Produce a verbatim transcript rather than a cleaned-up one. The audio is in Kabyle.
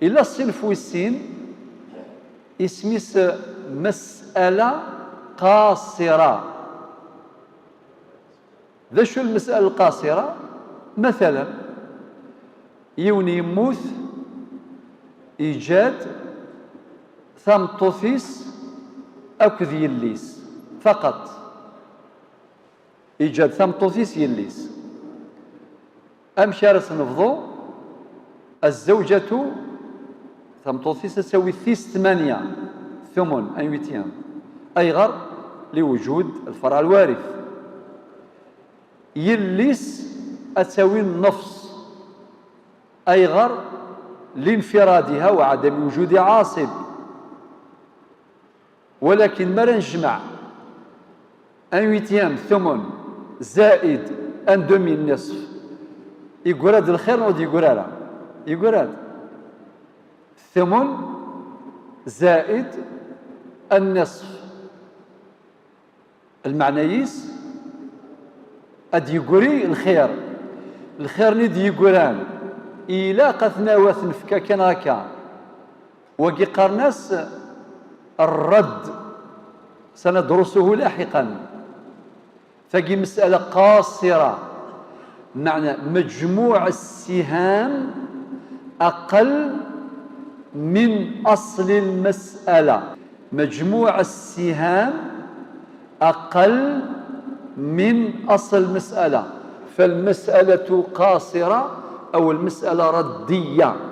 Illa ṣṣinf wis sin, isem-is مسألة قاصرة. D acu المسألة القاصرة? Matalan, yiwen yemmut, iǧǧa-d tameṭṭut-is akked yelli-s faqat. Iǧǧa-d tameṭṭut-is, yelli-s. Amek ara s-nebḍu? الزوجة, tameṭṭut-is ad tawi tis tmanya, ثمن, un huitième. Ayɣer? لوجود الفرع الوارث. Yelli-s ad tawi النصف. Ayɣer? لانفرادها وعدم وجود عاصب. Walakin mi ara nejmeɛ un huitième, ثمن, زائد un demi, النصف, yegra-d lxir neɣ ur d-yegra ara? Yegra-d. ثمن زائد النصف. Lmeɛna-is, ad d-yegri lxir. Lxir-nni d-yegran, ilaq ad t-nawi, ad t-nefk akka neɣ akka. Wagi qqaren-as الرد, سندرسه لاحقا. Tagi مسألة قاصرة, meɛna مجموع السهام أقل من أصل المسألة. مجموع السهام أقل من أصل المسألة، فالمسألة قاصرة أو المسألة ردية.